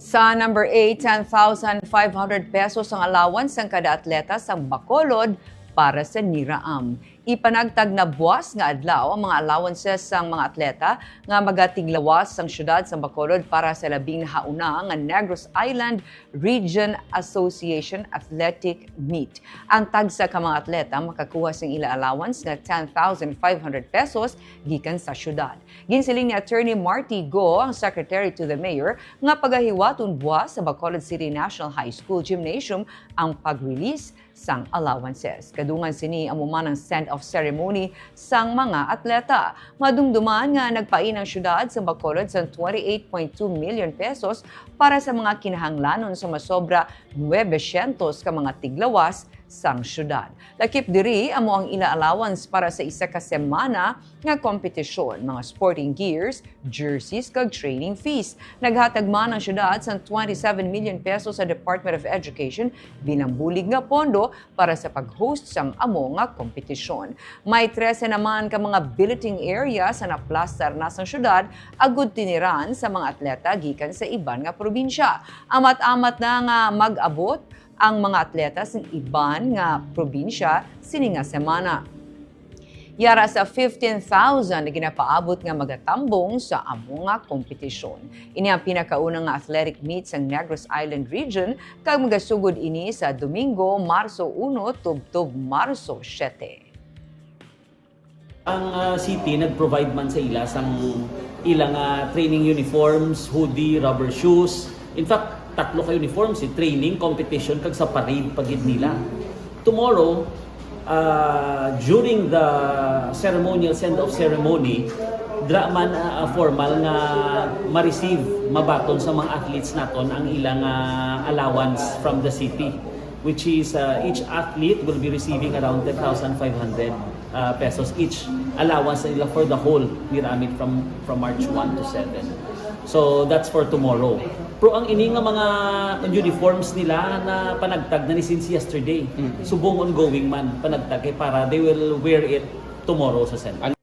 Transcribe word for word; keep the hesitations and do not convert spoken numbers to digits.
Sa number eight, ten thousand five hundred pesos ang allowance sang kada atleta sang Bacolod para sa NIRA-AM. Ipanagtag na buas nga adlaw ang mga allowances sang mga atleta nga magatiglawas sang siyudad sang Bacolod para sa labing nahauna nga Negros Island Region Association Athletic Meet. Ang tagsa ka mga atleta makakuha sing ila allowance nga ten thousand five hundred pesos gikan sa siyudad. Ginsiling ni Attorney Marty Go, ang Secretary to the Mayor, nga pagahiwaton buwas sa Bacolod City National High School Gymnasium ang pag-release sang allowances. Kadungan sini amo man ang send-off ceremony sang mga atleta. Madumduman nga nagpain ang siyudad sa Bacolod sang twenty-eight point two million pesos para sa mga kinahanglanon sa masobra nuebe syentos ka mga tiglawas sang siyudad. Lakip diri amo ang ila allowance para sa isa ka semana nga kompetisyon, mga sporting gears, jerseys, kag training fees. Naghatag man ang siyudad sang twenty-seven million pesos sa Department of Education bilang bulig nga pondo para sa pag-host sang amo nga kompetisyon. May trese naman ka mga billeting area sa naplastar na sang siyudad agud tiniran sa mga atleta gikan sa iban nga probinsya. Amat-amat na nga mag-abot ang mga atleta sa iban nga probinsya sini nga semana. Yara sa fifteen thousand ang ginapaabot nga magatambong sa amo nga kompetisyon. Ini ang pinakauna nga athletic meet sa Negros Island Region, kag magasugod ini sa Domingo, Marso uno, tubtob Marso siete. Ang ah, city nag-provide man sa ila sang ila nga training uniforms, hoodie, rubber shoes. In fact, tatlo ka uniforms, eh, training, competition, kag sa parade pa gid nila. Tomorrow, ah, during the ceremonial send-off ceremony, dra man ah, ah, formal nga ma-receive, mabaton sa mga athletes naton ang ilang ah, allowance from the city, which is ah, each athlete will be receiving around ten thousand five hundred uh, pesos each allowance nila for the whole NIRA-AM meet from from March one to seven. So that's for tomorrow. Pero ang ini nga mga uniforms nila na panagtag na ni since yesterday. Subong ongoing man panagtag kay para they will wear it tomorrow sa center.